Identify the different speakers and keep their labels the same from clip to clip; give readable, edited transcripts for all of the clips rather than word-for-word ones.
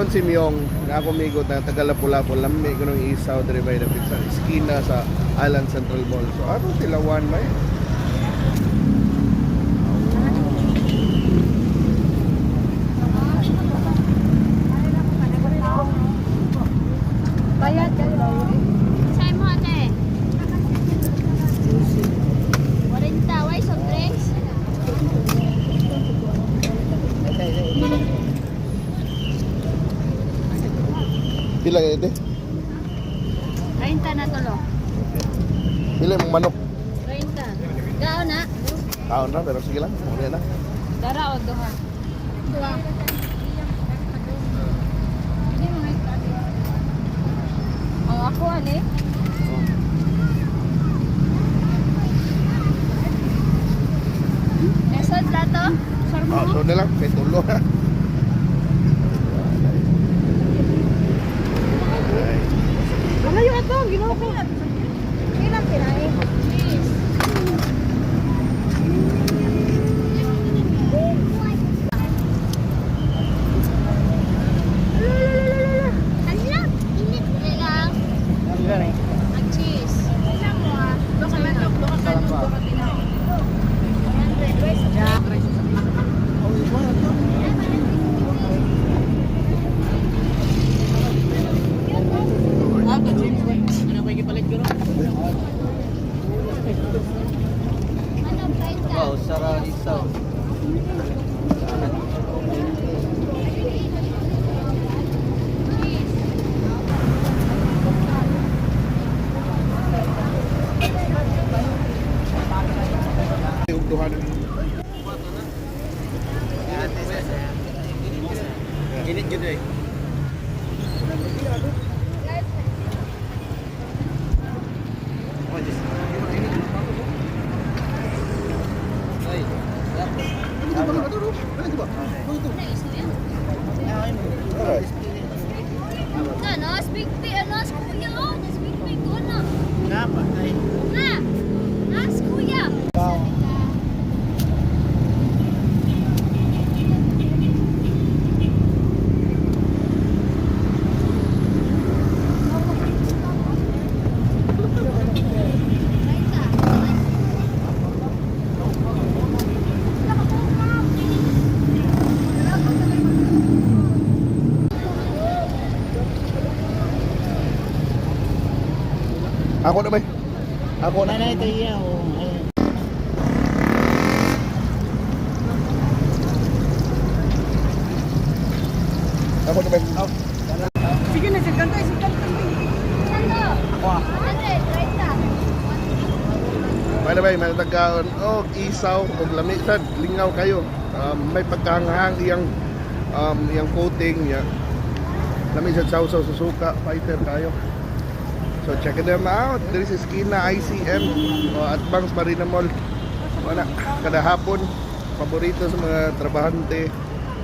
Speaker 1: Ingon si Myong nga ako migot na taga Lapu-Lapu, lami kunong isaw diri bay dapit sa iskina sa Island Central Mall. So atong tilawan bay.
Speaker 2: Bayad kayo.
Speaker 3: Sa'yo mo, ate. 40, why soft drinks?
Speaker 1: Pila kay ite?
Speaker 3: 30 na tulo.
Speaker 1: Pila imong manok?
Speaker 3: 30. Gao na.
Speaker 1: Taon na pero sige lang, muna na.
Speaker 2: Dara o duha.
Speaker 3: Duha.
Speaker 2: Ang ako ani.
Speaker 3: Nesod plato?
Speaker 1: Ah, so na lang kay tulo na. Ay.
Speaker 2: Ano yung ato? Ginoo ko. Kailan pinain?
Speaker 3: Cheese. Hala, init na lang. Ang cheese.
Speaker 2: Duha manok, duha kanon, duha tinaw.
Speaker 3: 100. Why Ano, 30?
Speaker 4: Wow, sara isaw.
Speaker 3: Cheese.
Speaker 1: Ug duha na.
Speaker 4: Init gyud eh.
Speaker 1: Alright.
Speaker 3: Na, no, speak pi, ano, kuya, oh, speak pi ko na. Na, nas kuya.
Speaker 1: Ako na bay. Ako na.
Speaker 4: Nanay tayo oh.
Speaker 1: Ako na bay.
Speaker 2: Sige na, sige kanta, sige kanta.
Speaker 3: Ano? 100, 30.
Speaker 1: By the way, may nagkaon og isaw og lami sad lingaw kayo. May pagkahanghang iyang coating niya. Lami sad sausaw sa suka, fighter kayo. So check them out. There is Skina ICM o at Bangs Marina Mall. Wala kada hapon paborito sa mga trabahante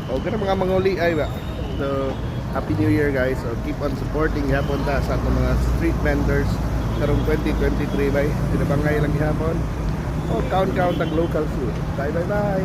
Speaker 1: o kana mga manguli ay ba. So Happy New Year, guys. So keep on supporting hapon ta sa atong mga street vendors karong 2023 bay. Tinabangay lang gihapon. O count count ang local food. Bye bye bye.